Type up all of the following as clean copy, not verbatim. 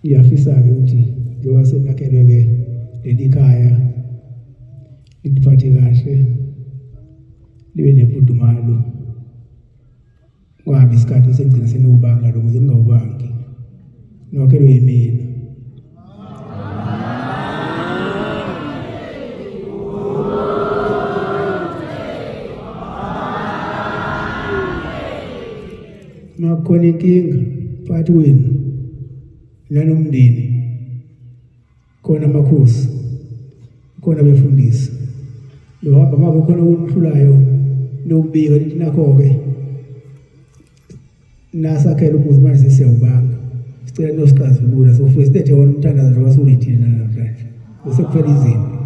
Ngiyafisa-ke ukuthi njengoba senakhelwe-ke leli khaya liphathe kahle libe nemfudumalo kungahambi isikhathi bese ngigcina seniwubanga lo muzi ningawubangi niwakhelwe yimina. Makukhona inkinga phakathi kwenu nanomndeni khona amakhosi khona abefundisi lohamba uma kukhona okunihlulayo nokubika nithi nakho-ke nasakhela umuzi manje sesiyawubanga sicela nosixazulula sofike silethe wona umthandazo njengoba siwulethile namhlanje bese kuphela izinto.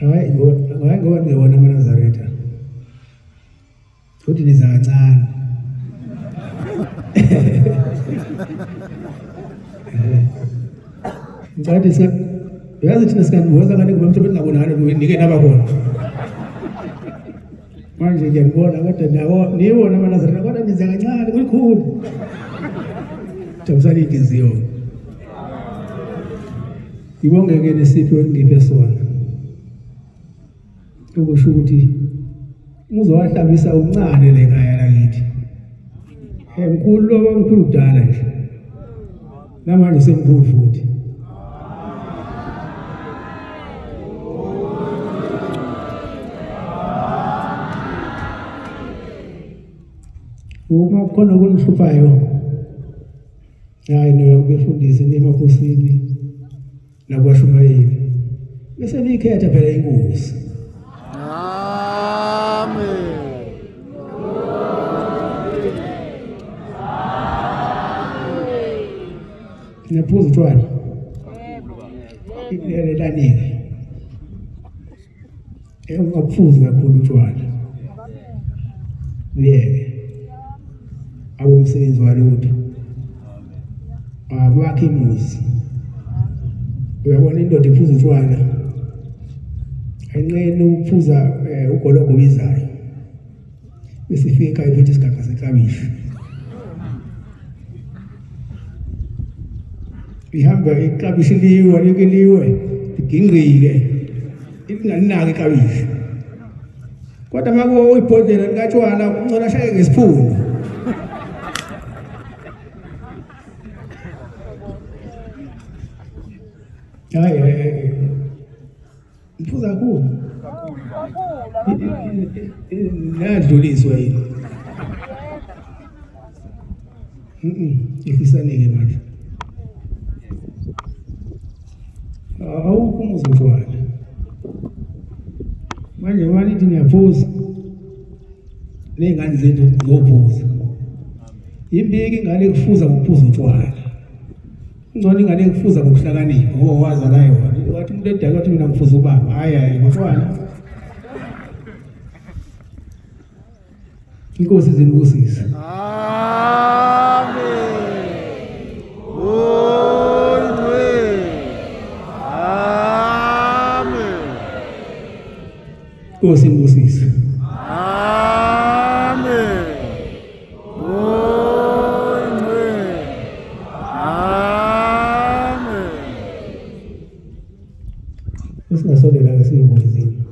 Hayi ngoba hayi ngoba ningewona amaNazaretha. Futhi niza kancane. Ngicela ukuthi singa uyazi thina singanibuza ngane ngoba mhlawumbe ningabonakali nike naba khona. Manje ngiyakubona kodwa nawo niwona amaNazaretha kodwa niza kancane kulikhulu. Jabusani inhliziyo. Ngibonge-ke nesipho engiphe sona okusho ukuthi umuzi wahlabisa uncane le khaya lakithi. Mkhulu lo mkhulu kudala nje, namanje semkhulu futhi. Uma kukhona okunihluphayo hayi noya kubefundisi niye emakhosini nakwashumayeli bese niyikhetha phela inkosi. Amen. Niyaphuza utshwala? Yebo. Ungaphuzi kakhulu utshwala. Uyeke. Awumsebenzi walutho. Awakhe imuzi. Uyabona indoda iphuza utshwala. Ayinqeni ukuphuza ugologo obizayo. Bese ifika ekhaya iphethe isigaxa seklabishi. Ihamba iklabishi liwe like liwe ligingqike ingalinaki iklabishi. Kodwa uma kuwo ibhodlela likatshwala ungcono ashaye ngesiphundu. Hayi hayi. Ngiphuza kakhulu. Ngadluliswa yini? Ihlisanike manje. Awukho umuzi utshwala. Manje uma nithi niyaphuza ney'ngane zethu ziyophuza. Yimbiki ingane ekufuza ngokuphuza utshwala. Ngcono ingane ekufuza ngokuhlakanipha ngoba wazala yona. Wathi umuntu edala wathi mina ngifuza ubaba. Hayi hayi ngotshwala. Inkosi izinibusise. Amen. Amen. Amen. Inkosi inibusise. Amen. Amen. Amen. Singasondela ke siyobona izinto.